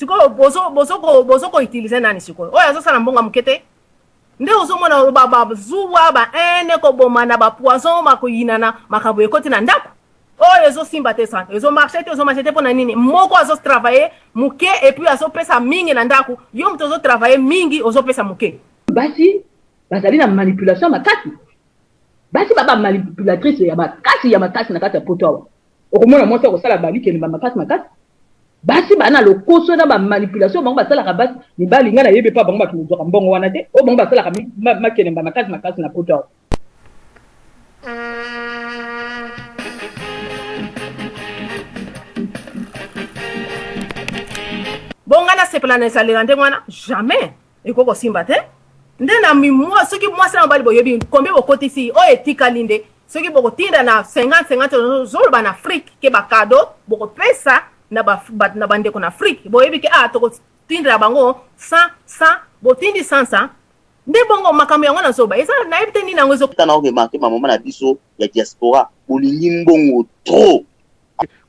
Sikoyo bozo bozo ko bozo ko utiliser nani sikoyo? Oyo azosala mbongo ya moke te? Nde ozomona ba ba zuwa ba haine kobomana ba poison makoyinana makambo ekoti na ndako. Oyo ezosimba te sana ezo marche te ezo marche te pona nini? Moko azo travailler moke et puis azopesa mingi na ndako, yo moto ozo travailler mingi ozopesa moke. Basi bazali na manipulation makasi. Basi ba ba manipulatrice ya makasi ya makasi na kati ya poto awa. Okomona mwasi akosala ba likelemba makasi makasi. Basi ba na lokoso na ba manipulation bango basalaka basi mibali ngai nayebi epa bango bato mozwaka mbongo wana te oyo bango basalaka makelemba makasi makasi na poto awa. Bon ngai nasepela na ezalela ndenge wana jamais ekoki kosimba te nde na mimwa soki mwasi na mobali boyebi combien bokotisi oyo etikali nde soki bokotinda na 50 50 ozoloba na Afrique ke ba cadeau bokopesa na ba, ba, na bandeko na Afrique boyebi ke ah tokotindela bango 100 100 botindi 100 100 nde bongo makambo yango nazoba eza nayebi te nini yango ezo Tana o remarquer ba maman na biso ya diaspora bolingi mbongo trop.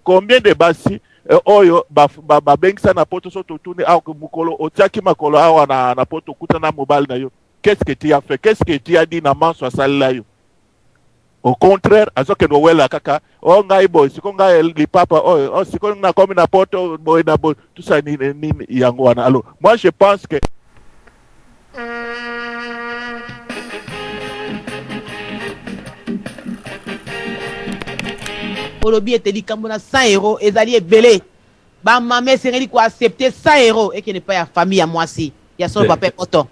Combien de basi eh, oyo babengisa ba, ba na poto so totuni awa mokolo otiaki makolo awa na, na poto okutana na mobali na yo qu'est-ce que tu as fait qu'est-ce que tu as dit na manso asalela yo au contraire azokende owela kaka o oh, ngai boye siko ngai lipapa oyo oh, oh, siko nakomi na poto boye na boye tout ça nini nini yango wana alors moi je pense que Olobi ete likambo na 100 euros ezali ebele. Ba mama esengeli ko accepter 100 euros ekende epai ya famille ya mwasi. Ya solo papa ekoto.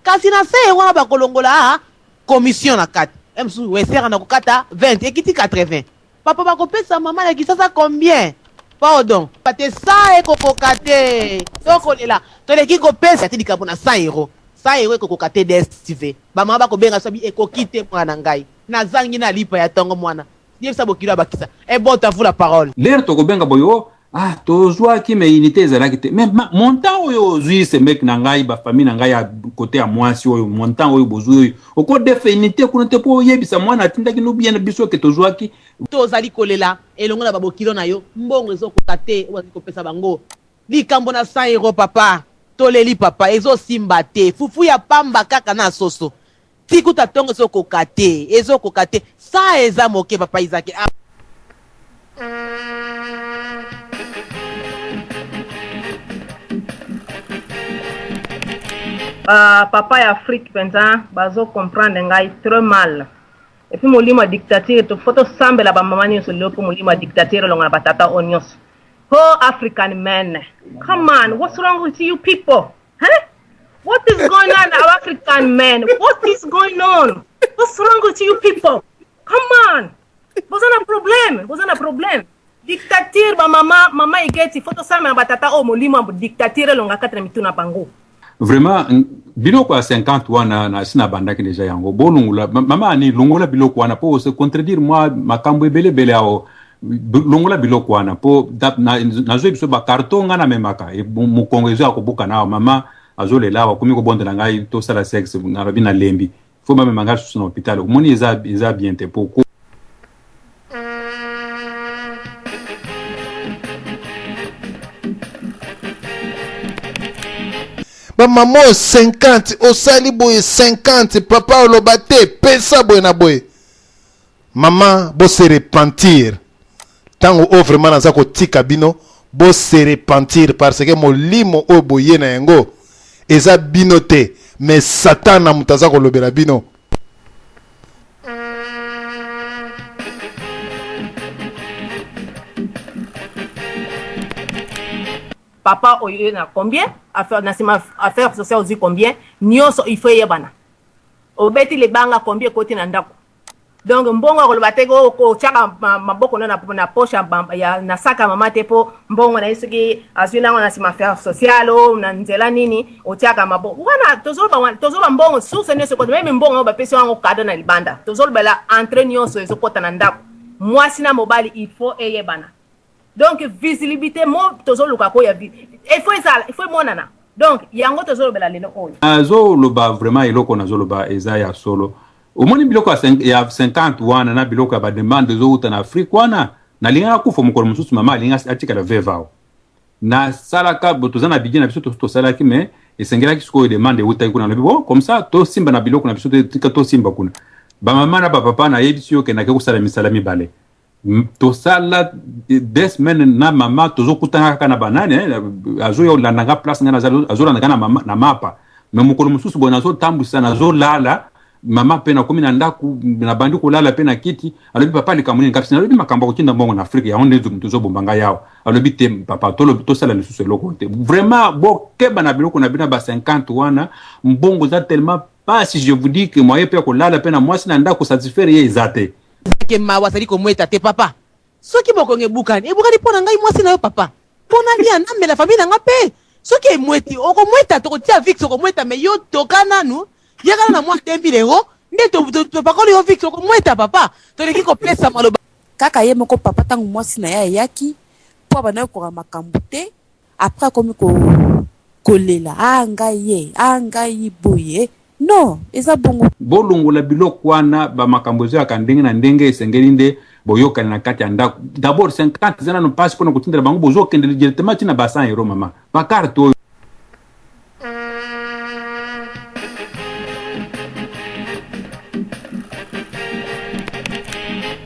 Kasi na 100 euros wana bakolongola commission na kati. Eh mosusu wesera na kokata 20 ekiti 80. Papa bakopesa mama na Kisasa combien? Pardon. Te 100 ekokoka te. Tokolela. Toleki kopesa te likambo na 100 euros. 100 euros ekokoka te DSTV. Ba mama bakobenga biso bi ekoki te mwana na ngai. Nazangi na lipa ya tongo mwana. Yebisa bokilo abakisa. Ebota vous la parole. L'heure tokobenga boye oh ah tozwaki mais unité ezalaki te mais montant oyo ozwi semeki na ngai ba famille na ngai ya kote ya mwasi oyo montant oyo bozwi oyo okodefa unité kuna te mpo oyebisa mwana atindaki no bien biso ke tozwaki. Tozali kolela elongo na ba bokilo na yo mbongo ezo koka te oyo bazali kopesa bango likambo na 100 euro papa toleli papa ezo simba te fufu ya pamba kaka na soso ti kuta tongo ezo koka te ezo koka te 100 eza moke papa Isaac ah. Ba papa ya Afrique penza bazo comprendre ngai très mal. Et puis molimo ya dictature to faut tosambela ba mama nyonso lelo mpo molimo ya dictature elonga na ba tata oyo nyonso. Oh African men, come on, what's wrong with you people? Huh? What is going on, our African men? What is going on? What's wrong with you people? Come on. Boza na problème, boza na problème. Dictature ba mama, mama Igeti, faut tosala na ba tata oyo molimo ya dictature elonga kati na mitu na bango. Vraiment biloko ya 50 wana na si nabandaki deja yango bolongola mama ani longola biloko wana po se contredire mwa makambo ebele ebele awo longola biloko wana po nazwi biso ba carton nga namemaka mokongo ezo ya kobukana awa mama azolela awa akomi kobondela ngai tosala sexe nalobi nalembi fo bamema ngai lisusu na hôpital omoni eza, eza bien te po bamama oyo 50 osali boye 50 papa oloba te pesa boye na boye mama bose repentir ntango oyo vraiment naza kotika bino bose repentir parce que molimo oyo boye na yango eza bino te mais satana moto aza kolobela bino. Papa oyo na combien affaire na sima affaire sociale ozwi combien nyonso il faut eyebana obeti libanga combien ekoti na ndako donc mbongo akoloba te otyaka maboko no na poche ya na saka ya mama te mpo mbongo na ye soki azwi nango na nsima affaire sociale o na nzela nini otyaka maboko wana tozoloba mbongo source nyonso ekota meme mbongo yango bapesi yango kado na libanda tozolobela entre nyonso ezokota na ndako mwasi na mobali il faut eyebana donc visibilité mo tozoluka ko ya il faut ezala il faut emonana donc yango tozolobela lelo oyo azoloba vraiment eloko nazoloba eza ya solo Omoni biloko ya 50 wana na biloko ya ba demande ezowuta na Afrique wana, nalinga nakufa mokolo mosusu mama alingi atikala veuve awa. Nasalaka bo toza na budget na biso tosalaki mais esengelaki sikoyo demande ewutaki kuna nalobi bon comme ça tosimba na biloko na biso tika tosimba kuna bamama na bapapa nayebisi yo kendaki kosala misala mibale tosala deux semaines na mama tozokutana kaka na banani eh, azoya olanda nga place nga azolanda nga na, na mapa me mokolo mosusu boye nazotambwisa nazolala mama mpe nakomi na ndako nabandi kolala mpe na kiti alobi papa likambo nini kasi nalobi makambo ya kotinda mbongo na afrike yango nde moto ozobomba ngai awa alobi te papa tosala lisusu eloko te vraiment bokeba na biloko na bino ya ba 50 wana mbongo eza tellement pasi je vous dis que moyen mpe ya kolala mpe na mwasi na ndako satisfaire ye eza te ke mawa azali komweta te papa soki mokongo ebukani ebukani mpo na ngai mwasi na yo papa mpo nalia namela famille na nga mpe soki emweti okomweta tokotia vix okomweta me yo toka nanu yakana na mwa 2000 euro nde topakoli yo vix okomweta papa toleki kopesa maloba kaka ye moko papa ntango mwasi na ye ayaki mpo abandaki kokoka makambo te après akomi ko kolela ah ngai ye ah ngai boye non eza bongo. Bolongola biloko wana ba makambo ezoyaka ndenge na ndenge esengeli nde boyokani na kati ya ndako d'abord 50 eza nano mpasi mpona kotindela bango bozokende directement ti na ba 100 euro mama ba carte oyo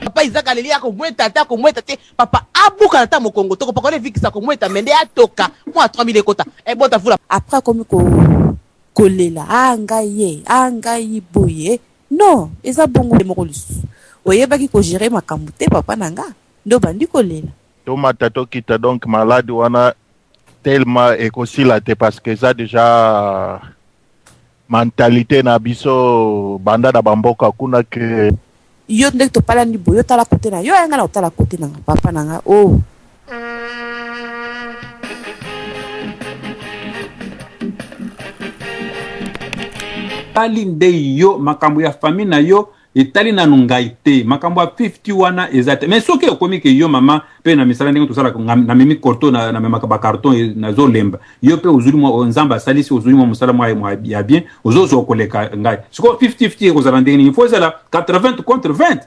papa Isaac aleli akomweta te akomweta te papa abukana ata mokongo tokopakola evikisa akomweta me nde atoka mwa 3000 ekota ebota fula après akomi ko kolela ah ngai ye ah ngai boye non eza bongo moko lisusu oyebaki ko gerer makambo te papa na nga nde obandi kolela. Tomata tokita donc malade wana tellement ekosila te parce que eza dejà mentalite na biso banda na bamboka kuna ke yo ndenge topalani boye otala kote na yo ya nga na otala kote na nga papa na nga oh. Etali nde yo makambo ya famille na yo etali nanu ngai te makambo ya 50 wana eza te mais soki ekomi ke yo mama pe na misala ndenge tosalaka namemi korto namemaka ba carton e, nazolemba yo pe ozuli mwa nzambe asalisi ozuli mwa mosala mwa ya bien ozozwa koleka ngai sikoyo 50 50 ekozala ndenge nini fo ezala 80 contre 20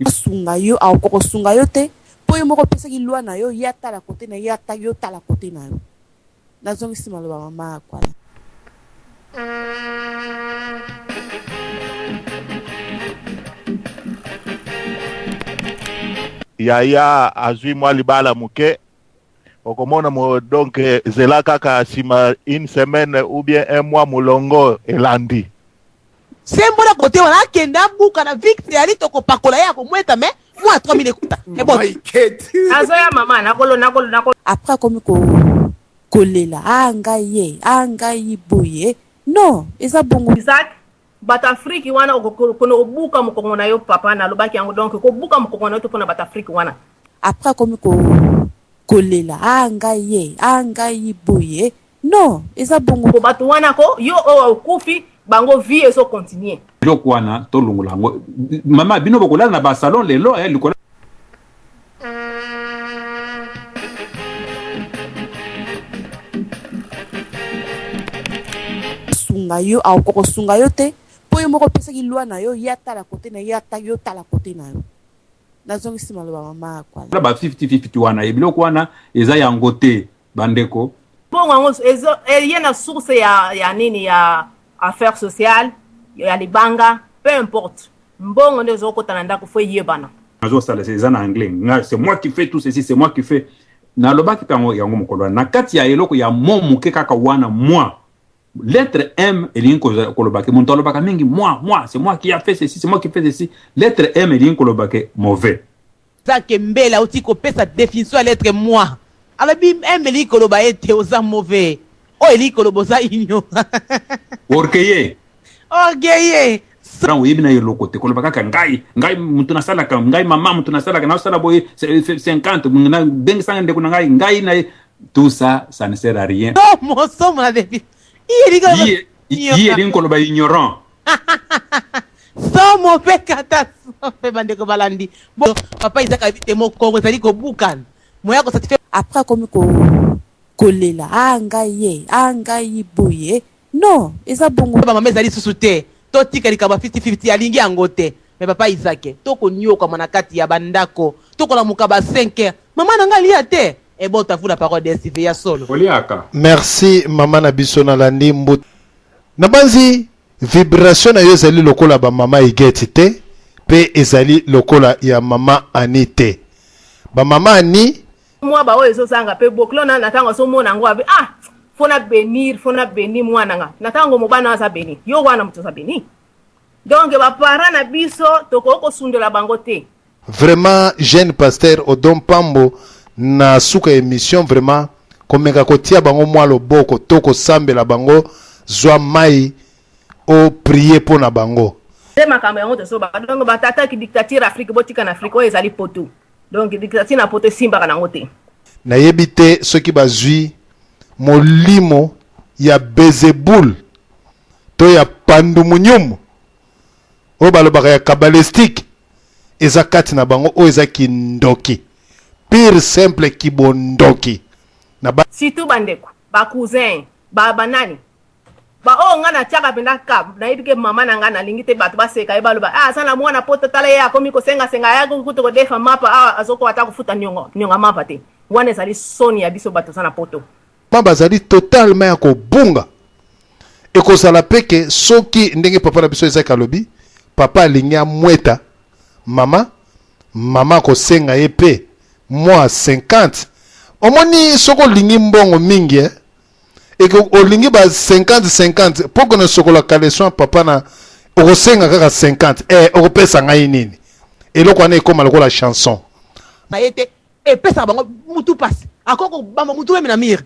asunga yo akoka kosunga yo te mpo yo moko opesaki loi na yo ye atala kote na ye ata yo tala kote na yo nazongisi maloba mama akwala Yaya azui mwa libala moke okomona mo donc zela kaka sima une semaine ou bien un mois molongo elandi. Sembola kote wana akende abuka na victory ali tokopakola ye akomweta me mwa 3000 ekuta ebot azoya mama nakolo nakolo nakolo après akomi ko kolela ah ngai ye ah ngai boye non eza bongo. Isaac bato Afrique wana okokona kobuka mokongo na yo papa nalobaki yango donc kobuka mokongo na yo te pona bato Afrique wana. Après akomi ko kolela ah ngai ye ah ngai boye non eza bongo. Po bato wana ko yo oyo okufi bango vie ezo continuer. Biloko wana tolongola yango mama bino bokolala na ba salon lelo eh, likolo Sunga yo akoka kosunga yo te po yo moko opesaki loi na yo ye atala kote na ye ata yo tala kote na yo nazongisi maloba mama akwala. Ba 50 50 wana biloko wana eza yango te bandeko. Mbongo yango ezo eye na source ya ya nini ya affaire sociale ya libanga peu importe mbongo nde ezokota na ndako fo eyebana. Nazosala eza na anglais nga c'est moi qui fais tout ceci c'est moi qui fais nalobaki mpe yango yango mokolo wana na kati ya eloko ya mo moke kaka wana moi lettre M elingi koloba ke moto alobaka mingi moi moi c'est moi qui a fait ceci c'est moi qui fait ceci lettre M elingi koloba ke mauvais Zake Mbele auti kopesa definition ya lettre moi. Alobi M elingi koloba ete oza mauvais. O elingi koloba oza ignorant. Orgueilleux. Orgueilleux. Franc oyebi na eloko te koloba kaka ngai ngai mutu nasalaka ngai mama mutu nasalaka nasala boye 50 bengisanga ndeko na ngai ngai na tout ça ça ne sert à rien. Somo somo na definition. Ye elingi koloba ignorant. Somo pe catastrophe bandeko balandi. Bo papa Isaac abi te mokongo ezali kobukana. Moya ko satisfaire. Après akomi ko kolela ah ngai ye ah ngai boye non eza bongo. Ba mama ezali susu te. Totika likambo ya 50 50 alingi yango te. Mais papa Isaac toko niokwama na kati ya ba ndako. Tokolamuka ba 5 heures. Mama na ngai alia te. Ebota vous la parole DSTV ya solo. Oliaka. Merci mama na biso nalandi mbuta. Nabanzi vibration na yo ezali lokola ba mama Huguette te pe ezali lokola ya mama Annie te. Ba mama Annie Mwa ba oyo ezo zanga pe bokilo na na tango azo mona yango abi ah faut na benir faut na benir mwana nga na tango mobali na aza beni yo wana moto oza beni donc ba parents na biso tokoki kosundola bango te. Vraiment jeune pasteur Odon Pambo na suka ya emission vraiment komeka kotia bango mwa loboko to kosambela bango zwa mayi o prier mpo na bango. Nde makambo yango tozoba donc ba tata ki dictature Afrique botika na Afrique oyo ezali poto donc dictature na poto esimbaka nango te. Nayebi te soki bazwi molimo ya Beelzebul to ya Pandumunyum oyo balobaka ya kabbalistique eza kati na bango oyo eza kindoki pure simple kibondoki na ba Surtout ba ndeko, ba cousins, ba ba nani. Ba oyo nga na tiaka penza cas, nayebi ke mama na nga nalingi te batu baseka ye baloba ah aza na mwana poto tala ye akomi kosenga senga ayaki kutu kodefa mapa awa azokoka ata kofuta niongo niongo ya mapa te. Wana ezali soni ya biso batu toza na poto. Ma bazali totalement ya kobunga. Ekozala pe ke soki ndenge papa na biso Isaac alobi, papa alingi amweta mama, mama akosenga ye pe mwa 50. Omoni soki olingi mbongo mingi eh, eko olingi ba 50 50 po kona sokola caleçon papa na okosenga kaka 50 eh, okopesa ngai nini? Eloko wana ekoma lokola chanson. Na ye te epesaka bango mutu pasi akoki kobamba mutu meme na mur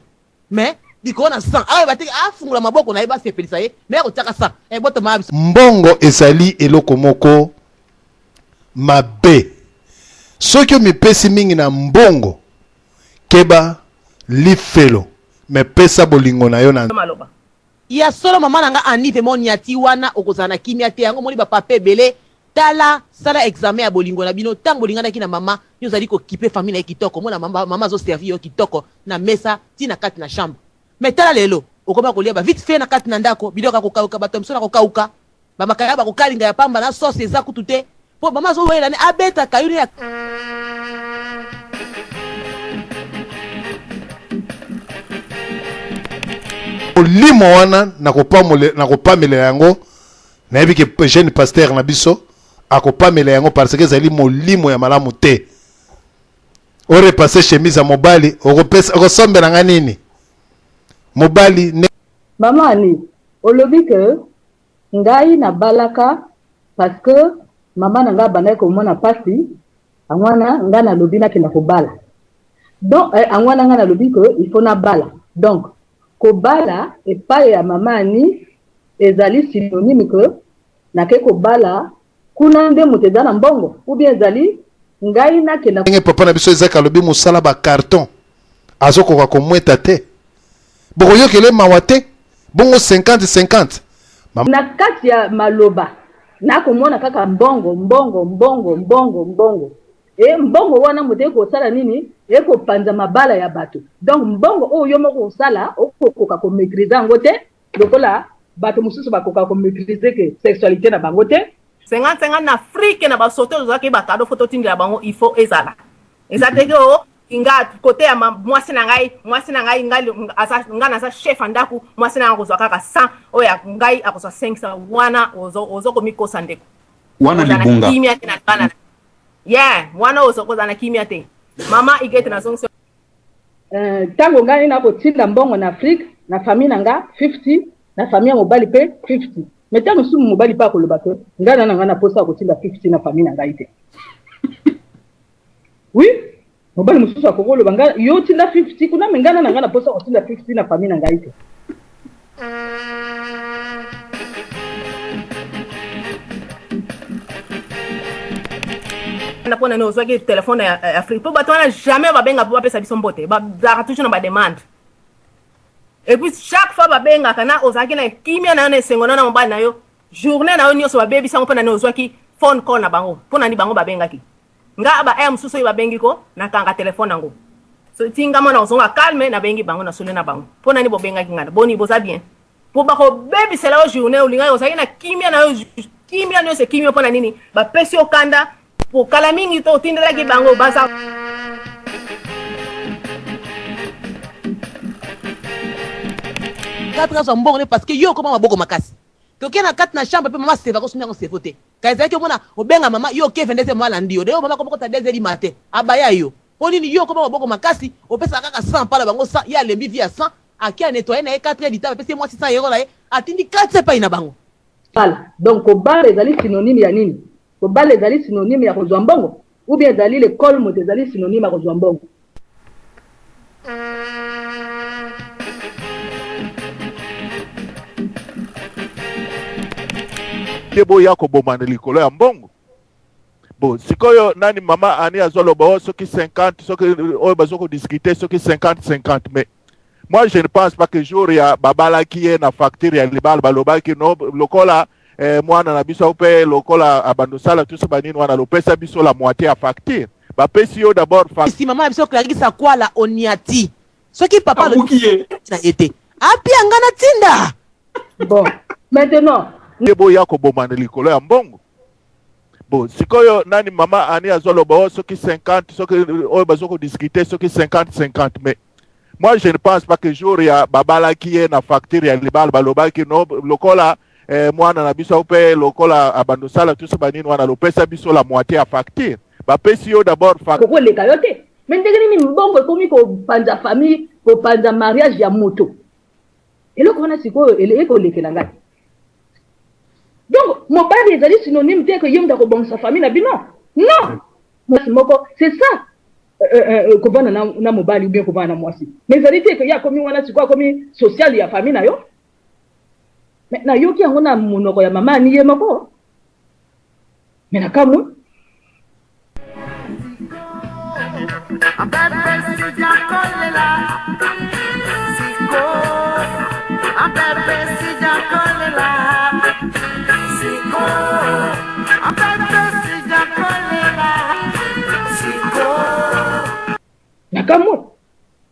mais likolo na 100 ayeba te afungola maboko na ye basepelisa ye mais akotiaka 100 ebotama biso. Mbongo ezali eloko moko mabe. Soki omipesi mingi na mbongo, keba lifelo, mais pesa bolingo na yo na. Maloba. Ya solo maman na nga Annie vraiment oniati wana okozala na kimia te yango omoni ba papa ebele tala sala examen ya bolingo na bino tango bolinganaki na maman yo ozali ko kipe famille na ye kitoko omona maman azo servir yo kitoko na mesa ti na kati na chambre mais tala lelo okoma kolia ba vite fait na kati na ndako biloko ya kokauka ba thomson ya kokauka ba makayabo ya kokalinga ya pamba na sauce eza kutu te po mama azowela ne abeta kayu ne ya Molimo wana nakopamelela yango, nayebi ke jeune pasteur na biso akopamela yango parce que ezali molimo ya malamu te. O repasser chemise ya mobali, okopesa okosombela nga nini? Mobali ne Maman Annie, olobi que ngai nabalaka parce que mama na ngai abandaki komona pasi, yango wana ngai nalobi nakenda kobala. Donc eh, yango wana ngai nalobi que il faut nabala. Donc kobala epai ya mama Annie ezali synonyme que nake kobala kuna nde moto eza na mbongo ou bien ezali ngai nakenda. Ndenge papa na biso Isaac alobi mosala ba carton azokoka komweta te bokoyokela ye mawa te bongo 50 50 mama. Na kati ya maloba nakomona kaka mbongo mbongo mbongo mbongo mbongo e mbongo wana moto ekosala nini ekopanza mabala ya bato donc mbongo oyo yo moko osala okokoka ko maitriser yango te lokola bato mosusu bakoka ko maitriser ke sexualité na bango te. 50 50 na afrique na ba sote ozalaki ba cadeau faut totindela bango il faut ezala eza te ke o nga kote ya mwasi na ngai mwasi na ngai ngai aza ngai naza chef ya ndako mwasi na ngai akozwa kaka 100 oyo ya ngai akozwa 500 wana ozo ozo komikosa ndeko wana kozala na libunga kimia te na bana yeah wana ozo kozala na kimia te mama igete nazongisi Ntango ngai nakotinda mbongo na Afrique, na famille na nga 50, na famille ya mobali mpe 50. Mais ntango mosusu mobali mpe akoloba ke ngai na na ngai na posa ya kotinda 50 na famille na ngai te. Oui, mobali mosusu akoki koloba ngai yo tinda 50 kuna me ngai na na ngai na posa ya kotinda 50 na famille na ngai te. Mpo na nini ozwaki telefone ya Afrique? Mpo bato wana jamais babenga mpo bapesa biso mbote, bazalaka toujours na bademande. Et puis chaque fois babengaka na ozalaki na kimia na yo na esengo na na mobali na yo, journée na yo nyonso babebisi yango. Mpo na nini ozwaki phone call na bango? Mpo na nini bango babengaki nga? Ba heure mosusu oyo babengi ko nakanga telefone yango, so ti nga mwana ozonga calme, nabengi bango, nasoli na bango mpo na nini bobengaki nga, boni boza bien? Mpo bakobebisela yo journée olingaki, ozalaki na kimia na yo, kimia nyonso ekimi. Mpo na nini bapesi yo kanda? Po kala mingi to otindelaki bango baza. 4 azwa mbongo ne parce que yo okoma maboko makasi. Toke na kati na chambre pe mama seva ko sumbi yango sevo te. Ka ezalaki omona obenga mama yo oke 22 mama alandi yo. D'ailleurs mama akoma kota 2 du matin abaya yo. Po nini yo okoma maboko makasi opesaka kaka 100 pala bango 100 ye alembi vie ya 100 ake a nettoyer na ye 4 heures du temps bapesi ye mwa 600 euros na ye atindi 400 epai na bango. Bala. Donc kobala ezali synonyme ya nini? Kobala ezali synonyme ya kozwa mbongo? Ou bien ezali l'ecole moto ezali synonyme ya kozwa mbongo? Te boya kobomana likolo ya mbongo. Bon, sikoyo nani mama Annie azoloba oh, soki 50 soki oyo bazo ko discuter soki 50 50 mais moi je ne pense pas que jour ya babalaki ye na facture ya libala balobaki no lokola eh, mwana na biso mpe lokola abando sala tuso banini wana lopesa biso la moitié ya facture bapesi yo d'abord fa Si mama na biso Clarisse Akwala Oniati soki papa alobi Abuki ye. na ye te apia nga na tinda. Bon, maintenant te boya kobomana likolo ya mbongo. Bon, sikoyo nani mama Annie azoloba oh, soki 50 soki oyo bazo ko discuter soki 50 50 mais moi je ne pense pas que jour ya babalaki ye na facture ya libala balobaki no lokola eh, mwana na biso mpe lokola abando sala tuso banini wana lopesa biso la moitié ya facture bapesi yo d'abord fa kokoleka yo te me ndenge nini mbongo ekomi kopanza famille kopanza mariage ya moto eloko wana sikoyo ekolekela ngai donc mobali ezali synonyme te ke ye moto akobongisa famille na bino non mwasi moko c'est ça euh, euh, euh, kovanda na, na mobali ou bien kovanda na mwasi mais ezali te ke ye akomi wana sikoyo akomi social ya famille na yo mais nayoki yango na monoko ya mama ani ye moko mais nakamwe. Nakamwe.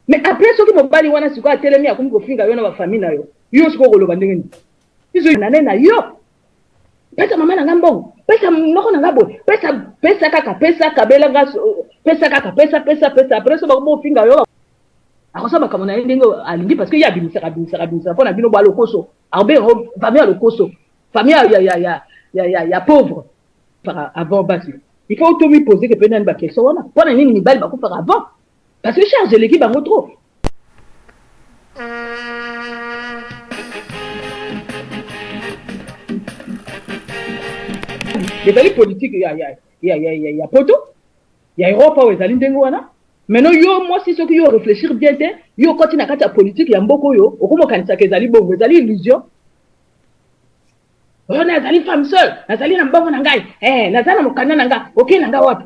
Mais après soki mobali wana sikoyo atelemi akomi kofinga yo na ba famille na yo, yo sikoyo okoloba ndenge nini? Biso nane na yo. Pesa mama na nga mbongo, pesa noko na nga boye, pesa pesa kaka, pesa kabela nga, pesa kaka, pesa pesa pesa. Après soki bakomi kofinga yo, akosala makambo na ye ndenge alingi parce que ye abimisaka abimisaka abimisaka mpo na bino bwa lokoso. Akobenga yango famille ya lokoso, famille ya ya ya ya ya ya pauvre. Avant basi, il faut tomi poser que pe nani ba question wana. Mpo na nini mibali bakufaka avant? Parce que charge eleki bango trop. Ezali politique ya ya ya ya ya, ya poto ya Europe awa ezali ndenge wana. Maintenant yo mwasi soki yo réfléchir bien te, yo okoti na kati ya politique ya mboka oyo, okomi okanisaka ezali bongo, ezali illusion. Oyo nazali femme seule, nazali na mbongo na ngai, eh, nazali na mokanda na ngai, okei na ngai wapi?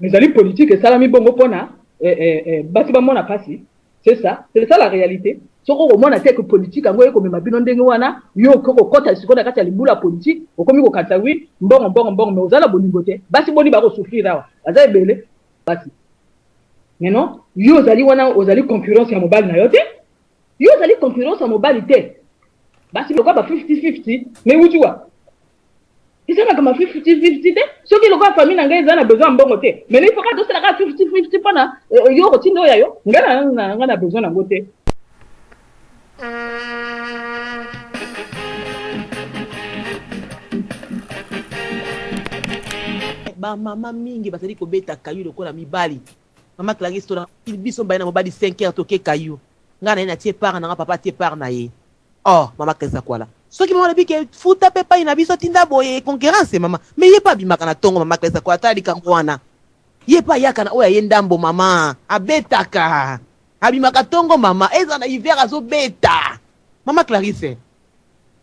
Ezali politique esalami bongo pona eh, eh, eh, basi bamona pasi. C'est ça, c'est ça la réalité. Soki okomona te que politique yango ekomema bino ndenge wana, yo okoki kokota sikoyo na kati ya libula politique, okomi kokanisa oui, mbongo mbongo mbongo, mais oza na bolingo te. Basi boni bako souffrir awa, baza ebele basi. Mais non, yo ozali wana ozali concurrence ya mobali na yo te. Yo ozali concurrence ya mobali te. Basi lokola ba 50-50, mais wuti wapi? Eza makambo ya 50-50 te. Soki lokola famille na ngai eza na besoin ya mbongo te, mais il faut kaka tosala kaka 50-50 mpona eh, yo okotinda oyo ya yo. Ngai na na ngai na besoin nango te. Ba mama mingi bazali kobeta kayu lokola mibali. Mama Clarisse tola biso mbaye na mobali 5 heures toke kayu. Nga na ye natie part na nga papa atie part na ye. Oh mama Clarisse Akwala. Soki mama alobi ke futa pe epai na biso tinda boye concurrence mama. Mais ye pe abimaka na tongo mama Clarisse Akwala tala likambo wana. Ye pe ayaka na oyo ya ye ndambo mama. Abetaka. Abimaka tongo mama. Ezala na hiver azobeta. Mama Clarisse.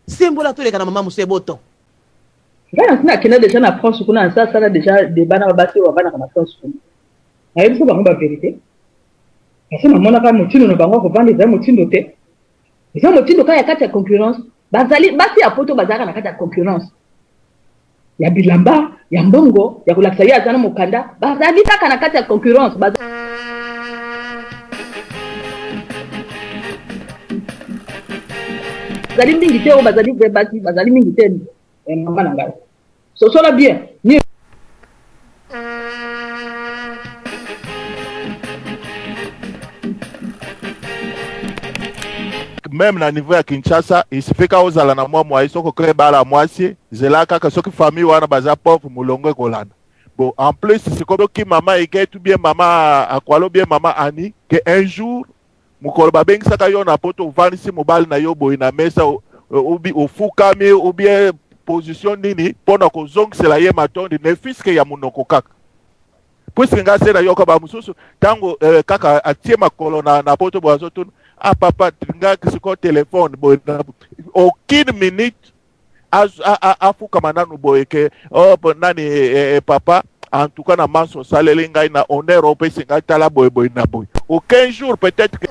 Sembola toleka na mama mosusu eboto. Nga nasi nakenda dejà na France kuna nasi asala dejà debat na basi oyo bavandaka na France kuna. Nayebisa bango ba verite. Parce que namonaka motindo na bango ya kovanda ezali motindo te. Eza motindo kaka ya kati ya concurrence. Bazali basi ya poto bazalaka na kati ya concurrence ya bilamba, ya mbongo, ya kolakisa ye aza na mokanda. Bazali kaka na kati ya concurrence. Bazali mingi te oyo bazali vrai basi, bazali mingi te eh, mama na ngai. Sosola bien. Ni Même na niveau ya Kinshasa, il suffit kaka ozala na mwa moyen, soki okoki ebala mwasi, zela kaka soki famille wana baza pauvre, molongo ekolanda. Bon, en plus sikoyo soki mama Huguette ou bien mama Akwalo ou bien mama Annie, que un jour mokolo babengisaka yo na poto, ovandisi mobali na yo boye na mesa, ofukami ou bien position nini mpo na kozongisela ye matondi, ne fût-ce que ya monoko kaka, puisque nga se nayoka bamosusu ntango kaka atie makolo na poto boye, azotuna: "Ah papa, nga sikoyo telefone boye." Aucune minute afukama nanu boye ke: "Oh, nani, papa, en tout cas na manso osaleli ngai, na honneur opesi ngai, tala boye boye na boye." Aucun jour peut-être que